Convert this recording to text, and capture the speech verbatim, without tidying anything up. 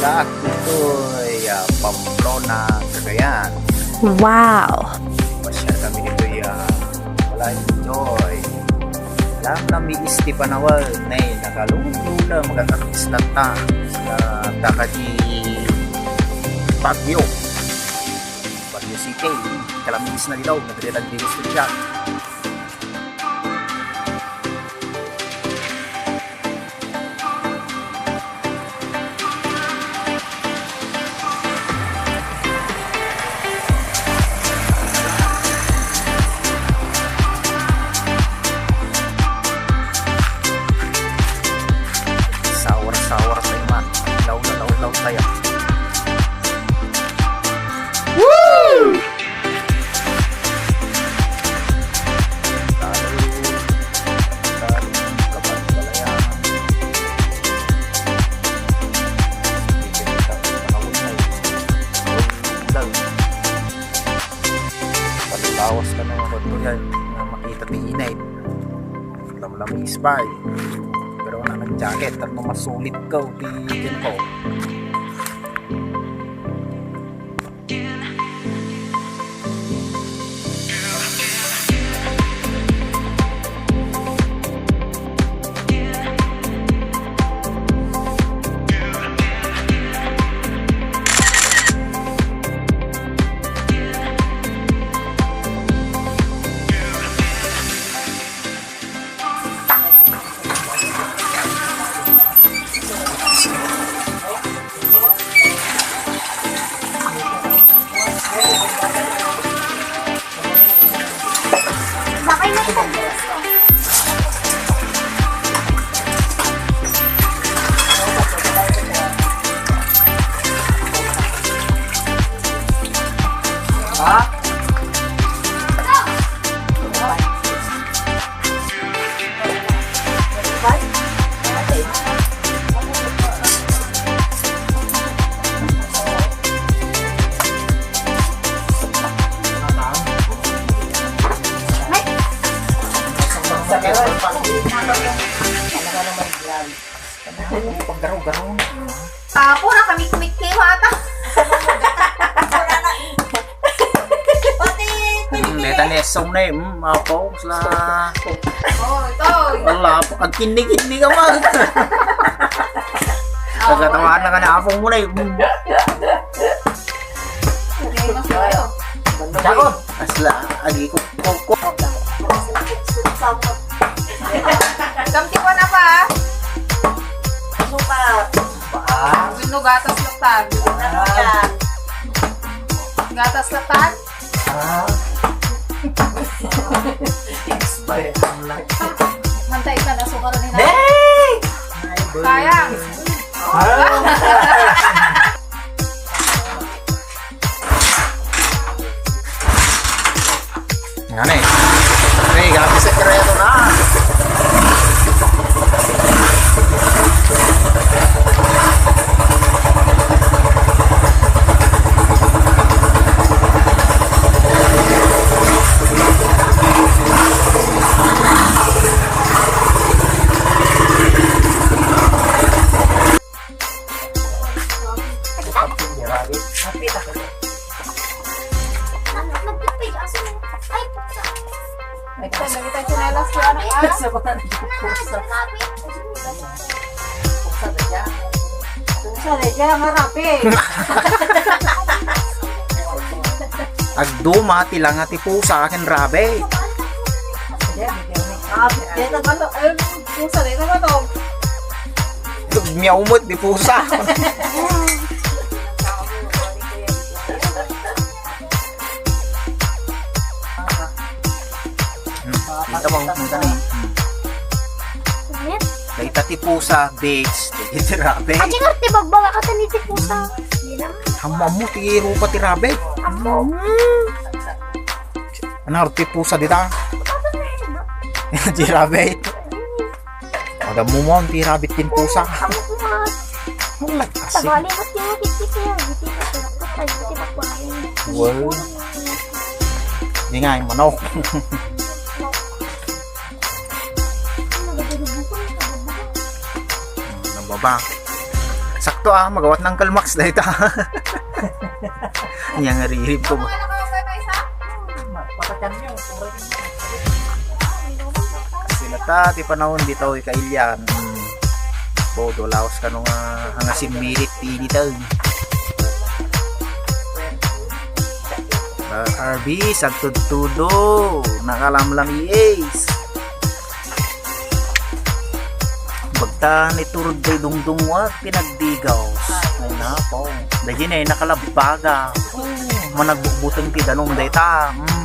At ito'y, ah, Pamplona, Cagayan. Wow! Pasyal kami dito'y, ah, wala, enjoy. Alam na mi isti panawal, nay, nakalulula, magatatis na ta, sa takadi Baguio. Baguio City, kalamiis na dito, nagre-, nagre-, Sawar-sawar tayo, man. Law na law, law tayo. Woo! Lawas ka na yung kuturian nga makita ti init. Lamlamis pa eh. Pero wala nag-jacket, ano masulit ka, ti tiempo. Paggaraw-garaw. Ah, pura kami kumikkiwa ata. Pati, hmm, deta ni Esong na eh. Hmm, apo, sila. Oh, ito. Wala, agkinni-kinni ka man. Nagkatawa na ka na, apong mo na eh. Hmm. Okay, mas kayo. Dakot. Asla, agi ko, ko, ko. Kamti ko na pa. Suka. Ah. Wenno gatas latan. Ano ka? Gatas latan? Ah. Expired na. Mantay ka na, suka rin na. Hey! Sayang. Ah. Ngani? Hey, grabe sekreto na. Ay, kita, kita tsinelas ko, ano, ah? Sa mga nagpupusa. Pusa na dyan, nga rape. Agduma, ti langa ti pusa, ken rape. Ah, dito ba to? Ayun, pusa, dito ba to? Miyaw mo, di pusa. Hmm. Kita mo, kita na eh. Hmm. Dayta ti pusa, babes. Dayta ti rape. Ati nga, ti bagbaga ka tani ti pusa. Ammo, ammo, ti rupa ti rape. Ammo. Hmm. Ano, ti pusa dita? Ti rape. Adda mo mo, ti rape ken pusa. Amo ko nga. Wala kasi. Sabali, mas yung kitkit niya. Hindi ko pinapatay, hindi ko pinapatay. Well. Di nga, yung manok. Nababa. Sakto ah, magawat ng Uncle Max dayta. Nya nga ririb ko ba? Sila ta, ti panahon ditaw ikailian. Hmm. Bodo, laos kano nga, nga simmirit ti initaw. Ah, R B, sagtudtudo. Nakalamlam i Ace. Bagta ni turod day dungdungwat, pinagdigaw. Ay, napaw. Dagiti ay nakalabbaga. Managbukbuteng ti danum dayta. Mm.